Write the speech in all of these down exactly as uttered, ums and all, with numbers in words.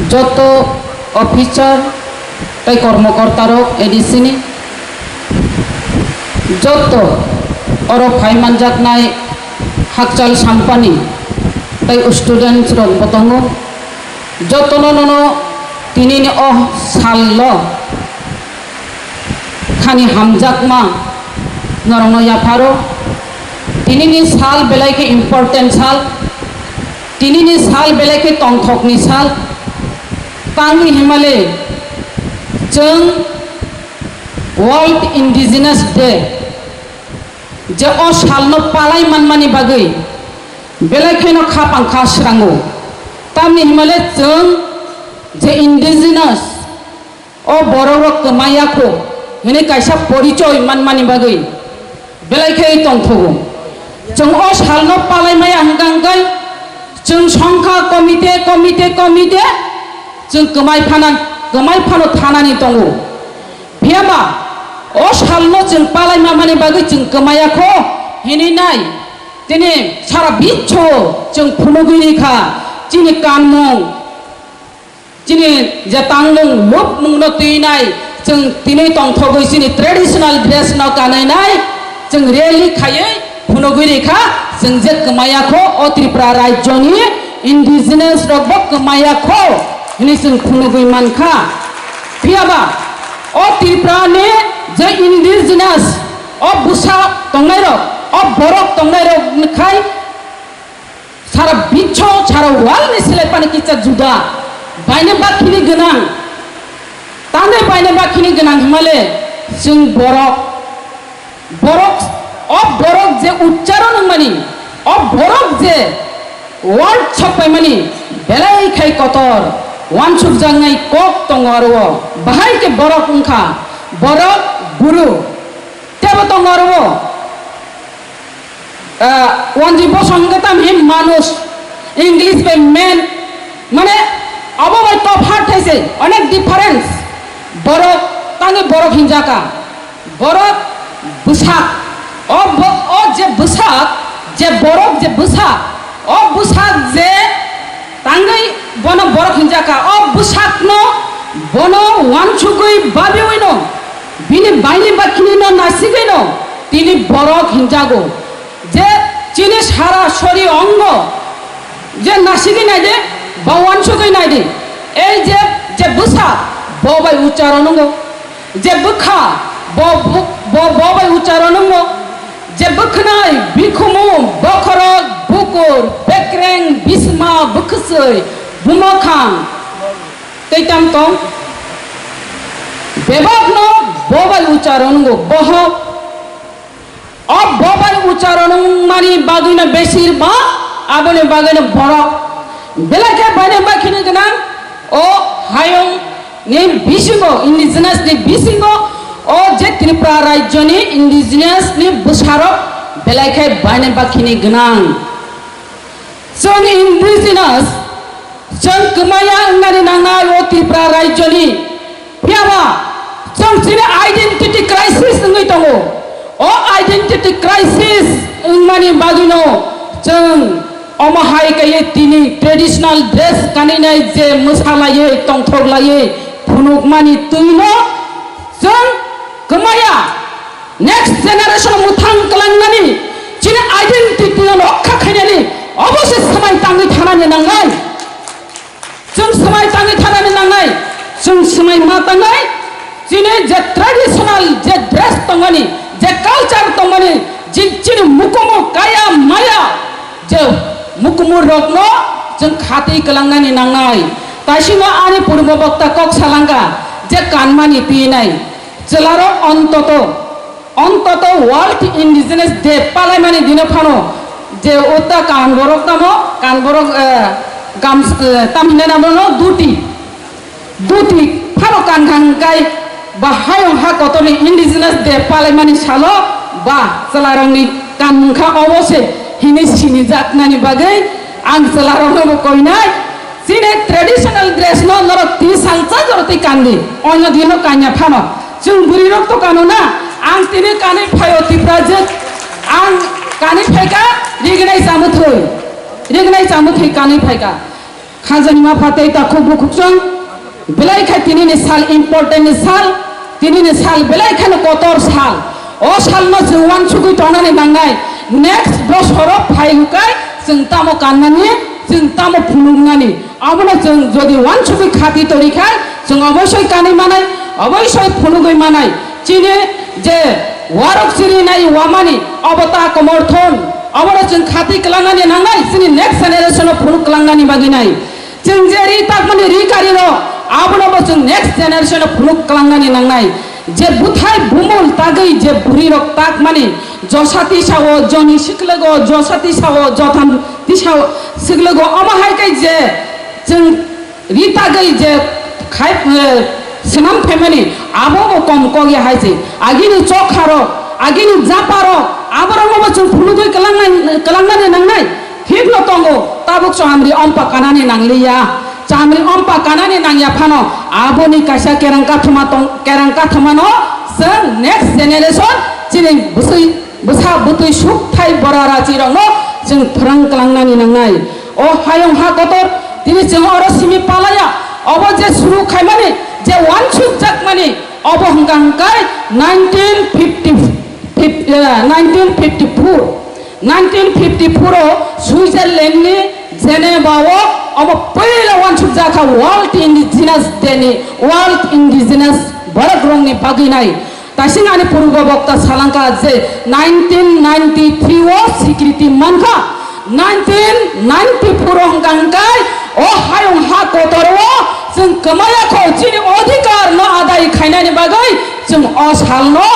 Joto officer tei kormokortarok A D C ni, joto oro phai manjaknai hakchal sampani tei students rok bo tongo, jotono nono tinini o salno khani hamjakma norokno yapharo. Tinini sal belai khe important sal, tinini sal belai khe tongthokni sal. Tamni himale chwng World Indigenous Day je o salno palai manmani bagwi belai kheno khapang kha srango. Tamni himale chwng je indigenous, o borok rok kwmaya kho hwnwi kaisa porichoi manmani bagwi belai khe tongthogo. Chwng o salno palai maya hwnkha hwnkhe chwng songkha komite, komite, komite chwng kwmai phana, kwmai phano thanani tongo. Phiyaba o salno chwng palai mamani bagwi chwng kwmaya kho hwnwi nai tini sara biswo chwng phunugwi rikha chini kanmung. Chini je tangmung lupmungno twinai chwng tini tongthogwi chini traditional dress no kanwi nai chwng rally khaiwi phunugwi rikha chwng je kwmaya kho o Tripura rajyoni indigenous rokbo kwmaya kho hwnwi chwng phunugwi mankha. Phiyaba o Tripura ni je indigenous o bwsa tongnairok o borok tongnairok khai sara biswo, sara world ni selai pani kisa juda. Baine bakhini gwnang. Tane baine bakhini gwnang himale chwng borok. Borok, o borok je uchcharon wngmani, o borok je word sokpaimani belai khai kotor, wansukjaknai kok tongo aro o. Bahai khe borok wngkha, borok guru. Tebo tongo aro o. Ah, wanji bosong hwnkhe tam hi manush, English bai man, mane abo bai tophat thaise, onek difference. Borok, tangwi borok hinjaka. Borok bwsak. O bo-, o je bwsak, je borok je bwsak, o bwsak je tangwi bono borok hinjaka. O bwsakno bono wansugwi babiwino, bini baini bakhinino nasigwino tini borok hinjago. Je chini sara sori ongo, je nasigwi naidi, ba wansugwi naidi, ei je, je bwsa, bo bai ucharon wngo, je bwkha, bo, bo, bo, bo bai ucharon wngo, je bwkhnai, bikhumu, bokhorok, bukur, bekreng, bisma, bwkhwsoi, bumokhang, tei tam tong, bebakno bo bai ucharon wngo, bohok. O bo bai ucharon wngmani bagwino besir ba aboni bagwino borok. Belai khe baine bakhini gwnang o hayung ni bisingo, indigenous ni bisingo o je Tripura rajyoni indigenous ni bwsarok belai khe baine bakhini gwnang. Chwng indigenous, chwng kwmaya wngnani nangnai o Tripura rajyoni. Phiyaba chwng chini identity crisis wngwi tongo. O identity crisis wngmani bagwino chwng omo hai kaiwi tini traditional dress kaninai je mwsalaiwi tongthoklaiwi phunukmani twino chwng kwmaya. Next generation mwthang kwlangnani, chini identity no rokha khainani obo se swmai tangwi thanani nangnai. Chwng swmai tangwi thanani nangnai, chwng swmai ma tangnai, chini je traditional je dress tongmani, je culture tongmani, je chini mukumu kaya maya, je mukumu rokno chwng khatwi kwlangnani nangnai. Taisino ani purbo bokta kok salangka je kanmani twinai. Chwlarok ontoto, ontoto World Indigenous Day palaimani dino phano je uta kan borok tamo, kan borok, eh, gams-, eh, tam hinai namo no duti, duti phano kan kha hwnkhe ba hayung ha kotorni Indigenous Day palaimani salo ba chwlarokni kan wngkha obo se hinwi sinijaknani bagwi ang chwlarokno bo koinai. Chini traditional dress no norok twi salsa jora twi kandi. Onyo dino kanya phano. Chwng bwrwi rok to kano na. Ang tini kanwi phaio Tiprajwk. Ang kanwi phaika rignai chamuthwi. Rignai chamuthwi kanwi phaika. Hajani ma phatwi takhuk bukhuk chwng, belai khe tinini sal important ni sal, tinini sal belai kheno kotor sal. O salno chwng uansugwi tongnani nangnai. Next bosoro phai hwnkhe chwng tamo kannani, chwng tamo phunuknani. Abono chwng jodi uansugwi khati tongwi kha, chwng oboisoi kanwi manai, oboisoi phunugwi manai. Chini je warok chiri nai wamani, obo ta komorthon, obono chwng khati kwlangnani nangnai, chini next generation o phunuk kwlangnani bagwi nai. Chwng je ri takmani ri kari rok, abono bo chwng next generation o phunuk kwlangnani nangnai. Je buthai bumul tagwi je bwrwi rok takmani, josa tisao, joni siklogo, josa tisao, jotham tisao siklogo, omo hai khe je chwng ri tagwi je khai, eh, swnam phaimani abo bo kom kok ya hai se. Agini chokha rok, agini japa rok, aborokno bo chwng phunugwi kwlangnai, kwlangnani nangnai. Thikno tongo, tabuk chamri ompa kanani nangliya. Chamri ompa kanani nangya phano, aboni kaisa kerang kathoma tong, kerang kathomano chwng next generation chini bwswi, bwsa bwtwi sukthai bora rachirokno chwng phrwng kwlangnani nangnai. O hayung ha kotor, tini chwng oro simi palaya, obo je suru khaimani, je uansukjakmani, obo hwnkha hwnkhe nineteen fifty, fif-, eh, nineteen fifty-four. Nineteen fifty-four o Switzerland ni Geneva o omo puila uansukjak kha World Indigenous Day ni, World Indigenous borok rok ni bagwi nai. Tasing ani purbo bokta salangkha je nineteen ninety-three o sikriti mankha, nineteen ninety-four o hwnkha hwnkhe o hayung ha kotor o chwng kwmaya kho chini odhikar no adai khainani bagwi chwng o salno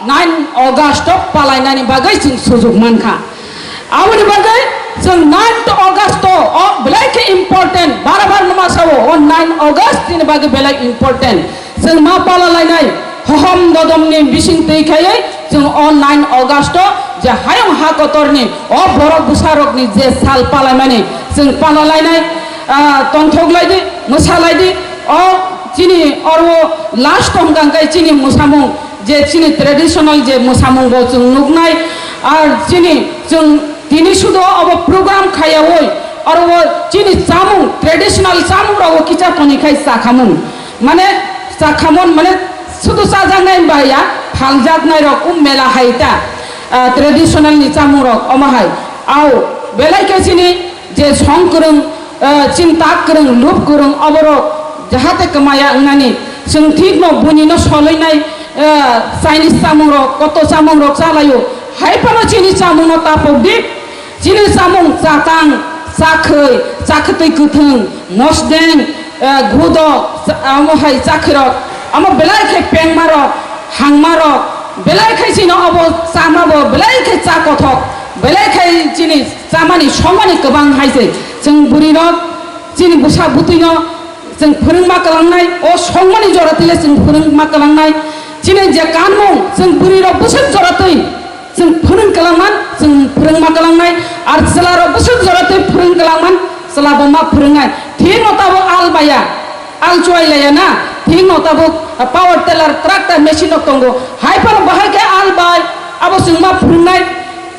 nine August o palainani bagwi chwng sujuk mankha. Aboni bagwi chwng ninth August o belai khe important, bara bar no ma sao, o nine August ni bagwi belai important. Chwng ma pala lainai, hohom dodom ni bising twi khaiwi chwng o nine August o je hayung ha kotor ni o borok bwsa rok ni je sal palaimani chwng pala lainai, ah, tongthok lai di, mwsa lai di, o chini oro last tongkha hwnkhe chini mwsamung je chini traditional je mwsamung bo chwng nuknai, ar chini chwng tini sudo obo program khayawoi oro o chini chamung traditional chamung rogo kicha koni khai chakhamung mane chakhamon mane sudo chajaknai baya phaljaknai rok um mela hai ta, ah, traditional ni chamung rok omo hai au belai khe chini je song kwrwng, eh, chinta kwrwng, lup kwrwng, oborok jahate kwmaya wngnani, chwng thikno buinino solwinai, eh, Chinese chamungrok, koto chamungrok chalaio. Hai phano chini chamungno tapok di. Chini chamung chakang, chakhwi, chakhwtwi kwthwng, mosdeng, eh, gudok, cha-, omo hai chakhwirok, omo belai khe pengmarok, hangmarok, belai khe chini obo chamabo, belai khe cha kothok, belai khe chini chamani, songmani kwbang hai se. Chwng bwrwirok, chini bwsa bwtwino chwng phwrwngma kwlangnai, o songmani jora tile chwng phwrwngma kwlangnai. Chini je kanmung, chwng bwrwirok bwswk jora twi chwng phwrwng kwlangman, chwng phwrwngma kwlangnai. Ar chwlarok bwswk jora twi phwrwng kwlangman, chwlabo ma phwrwngnai. Thikno tabuk al baya, al chuai laya na, thikno tabuk power tiller, tractor machine rok tongo. Hai phano bahai khe al bai, abo chwng ma phwrwngnai.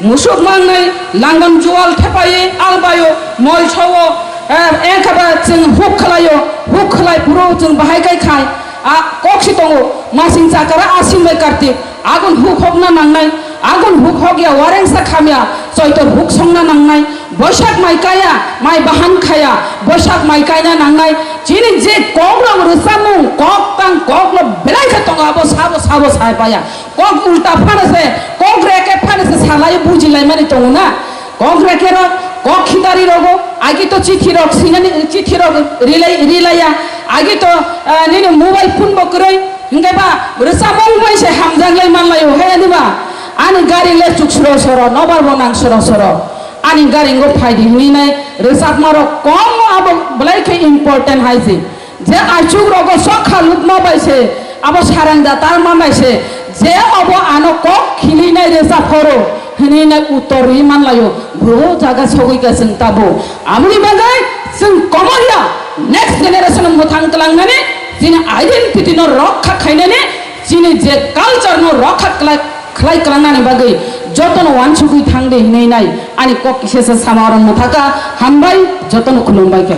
Musuk mangnai, langon jual thepai albaio, mol sao, eh, engkha ba chwng huk khlaio, huk khlai phuru chwng bahai kai khai. A kok si tongo, masing chakara asing bai karti, agun huk hokna nangnai, agun huk hokya warengsa khamya, choitor huk songna nangnai, boisak mai kaya, mai bahan khaya, boisak mai kaina nangnai, chini je kok rok rwchapmung, kok tang kok no belai khe tongo, abo sabo sabo sai paya. Kok ulta phano se, kok reke phano se salai buji lai mani tongo na. Kok reke rok, kok khitari rogo, agi to chithi rok sinani, chithi rok rilai, rilaiya, agi to, ah, nini mobile phone bo kwrwi, hingke ba rwchapmung bai se hamjak lai man laio, hai ani ba, ani gari le chuk soro soro, nobar bo nang soro soro, ani gari ngo phai di hini nai, rwchapma rok kom abo belai khe important hai se. Je aichuk rogo sokha lukma bai se, abo sarang da tarma bai se, je obo ano kok khilinai resa phoro hinui nai uttor ri manlaio, bo jaga sogwi ka chwng tabo. Amoni bagwi chwng komorya next generation mwthang twlangnani, chini identity no rokha khainani, chini je culture no rokha khlai, khlai twlangnani bagwi jotono wansugwi thangdi hinui nai ani kok kisa sa sama oro mwthaka. Hambai, jotono khulumbai khe.